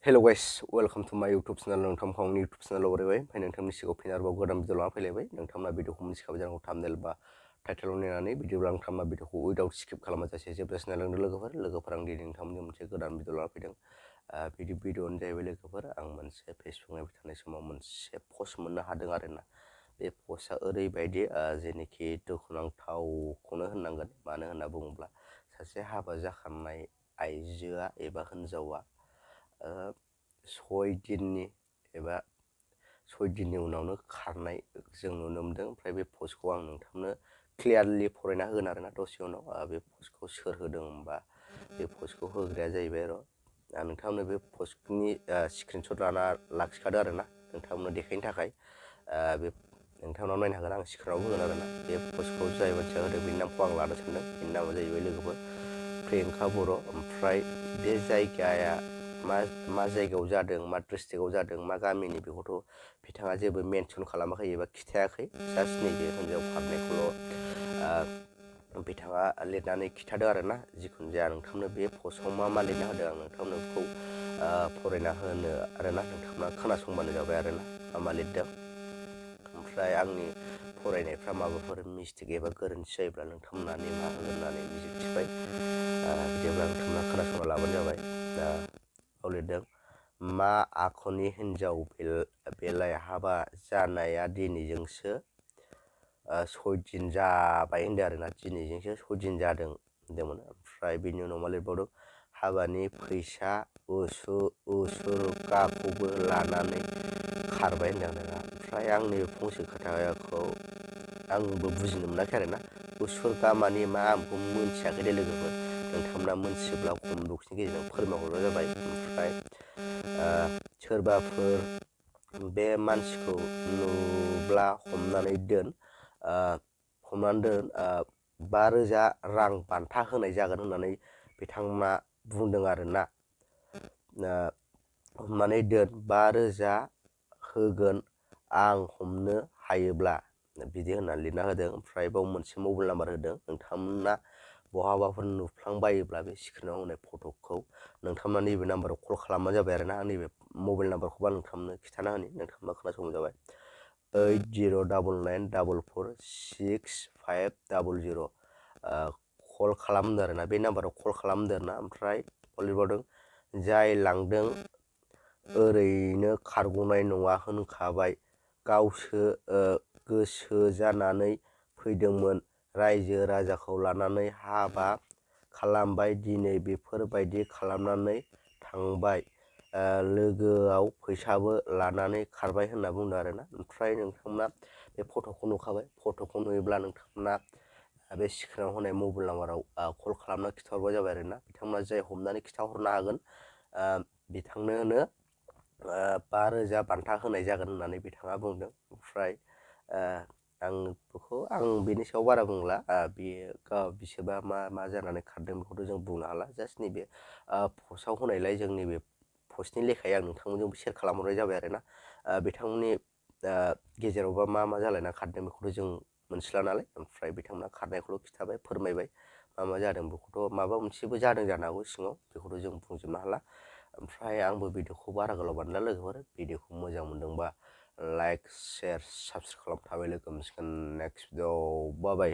Hello guys, welcome to my YouTube channel. नोंथांखौ आंनि YouTube channel ओरैबाय ओमफ्राय नोंथांनि सिगाङाव फिन आरोबाव गोदान भिडिअ लाना फैलायबाय। नोंथांमोना भिडिअखौ मिथिखाबाय जानांगौ thumbnail बा टाइटेलाव नायनानै भिडिअब्ला नोंथांमोना भिडिअखौ उइदाउट स्किप खालामाजासे जोबजासिम नायलांदो लोगोफोर आं दिनै नोंथांमोननि मोनसे गोदान भिडिअ लाना फैदों। बिदि भिडिअआनो जाहैबाय लोगोफोर आं मोनसे फेसबुक नायबाय थानाय समाव मोनसे पस्ट मोननो हादों आरोना। बे पस्टआ ओरैबायदि जेनोखि दुखुनांथावखौनो होननांगोन। मानो होनना बुङोब्ला सासे हाबा जाखानाय आइजोआ एबा हिन्जावा 6 दिननि उनावनो खारनाय जों नुनो मोनदों। ओमफ्राय बे पस्टखौ आं नोंथांनो क्लियारलि फरायना होगोन आरोना दसे उनाव। बे पस्टखौ सोर होदों होनबा बे पस्टखौ होग्राया जाहैबाय आं नोंथांनो बे पस्टनि स्क्रिनशट लाना लाखिखादो आरोना नोंथांमोननो देखायनो थाखाय। बे नोंथांनाव नायनो हागोन, आं स्क्रिनाव होगोन आरोना। बे पस्टखौ जाय मानसिया होदों बेनि नामखौ आं लानो सानदों। बेनि नामा जाहैबाय लोगोफोर प्रियंका बर'। ओमफ्राय बे जायगाया मा जायगायाव जादों, मा डिस्ट्रिक्टआव जादों, मा गामिनि बेखौथ' बिथाङा जेबो मेनसन खालामाखै एबा खिथायाखै। जास्ट नैबे हिन्जाव खारनायखौल' बिथाङा लिरनानै खिथादों आरोना। जिखुनु जाया नोंथांनो बे पस्टआव मा लिरना होदों आं नोंथांनो बेखौ फरायना होनो आरोना। नोंथांमोना खोनासंबानो जाबाय आरोना मा लिरदों। ओमफ्राय आंनि फरायनायफ्रा माबाफोर मिस्टेक एबा गोरोन्थि जायोब्ला नोंथांमोना निमाहा होगोन होननानै मिजिंथिबाय। बिदिब्ला नोंथांमोना खोनासंना लाबानो जाबाय। लिरदों मा आखुनि हिन्जाव बेलाय हाबा जानाया दिनैजोंसो 6 दिन जाबाय होनदों आरोना। दिनैजोंसो 6 दिन जादों होनदोंमोन। ओमफ्राय बिनि उनाव मा लिरबावदों हाबानि फैसा उसुरखाखौबो लानानै खारबाय होनदों आरोना। ओमफ्राय आंनि फंसे खोथाखौ आंबो बुजिनो मोनाखै आरोना। उसुरखा माने मा आं बेखौ मोनथियाखै दे लोगोफोर। नोंथांमोना मोनथियोब्ला कमेन्ट बक्सनि गेजेरजों फोरमायहरबानो जाबाय। ओमफ्राय सोरबाफोर बे मानसिखौ नुब्ला हमनानै दोन 5,000 रां बान्था होनाय जागोन होननानै बिथांमोना बुंदों आरोना। हमनानै दोन 5,000 होगोन आं हमनो हायोब्ला बिदि होननानै लिरना होदों। ओमफ्राय बाव मोनसे मबाइल नाम्बार होदों। नोंथांमोना बहाबाफोर नुफ्लांबायोब्ला बे स्क्रिनाव होनाय फट'खौ नोंथांमोना नैबे नाम्बाराव कल खालामबानो जाबाय आरोना। नैबे मबाइल नाम्बारखौबो आं नोंथांमोननो खिन्थाना होनि, नोंथांमोना खोनासंबानो जाबाय। 8099446500 कल खालामदों आरोना। बे नाम्बाराव कल खालामदों आरोना। ओमफ्राय लिरबावदों जाय लांदों ओरैनो खारग'नाय नङा होनखाबाय, गावसो गोसो जानानै फैदोंमोन, रायजो राजाखौ लानानै हाबा खालामबाय, दिनै बेफोरबायदि खालामनानै थांबाय, लोगोआव फैसाबो लानानै खारबाय होनना बुंदों आरोना। ओमफ्राय नोंथांमोना बे फट'खौ नुखाबाय। फट'खौ नुयोब्ला नोंथांमोना बे स्क्रिनाव होनाय मबाइल नाम्बाराव कल खालामना खिथाहरबानो जाबाय आरोना। बिथांमोना जाय हमनानै खिथाहरनो हागोन बिथांनोनो 5,000 बान्था होनाय जागोन होननानै बिथाङा बुंदों। ओमफ्राय आं बेनि सायाव बारा बुंला। बिसोरबा मा जानानै खारदों बेखौथ' जों बुंनो हाला। जास्ट नैबे पस्टआव होनायलाय जों नैबे पस्टनि लेखायै आं नोंथांमोनजों सेयार खालामहरनाय जाबाय आरोना। बिथांमोननि गेजेरावबा मा जालायना खारदों बेखौथ' जों मोनथिला नालाय। ओमफ्राय बिथांमोना खारनायखौल' खिथाबाय, फोरमायबाय मा जादों बेखौथ'। माबा मोनसेबो जादों जानो हागौ सिङाव, बेखौथ' जों बुंजोबनो हाला। ओमफ्राय आंबो भिडिअखौ बारा गोलाव बानायला लोगोफोर। भिडिअखौ मोजां मोनदोंबा लाइक, शेयार, साबसक्राइब खालाम थाबाय। लोगो मोनसिगोन नेक्स्ट भिडिअ। बाय बाय।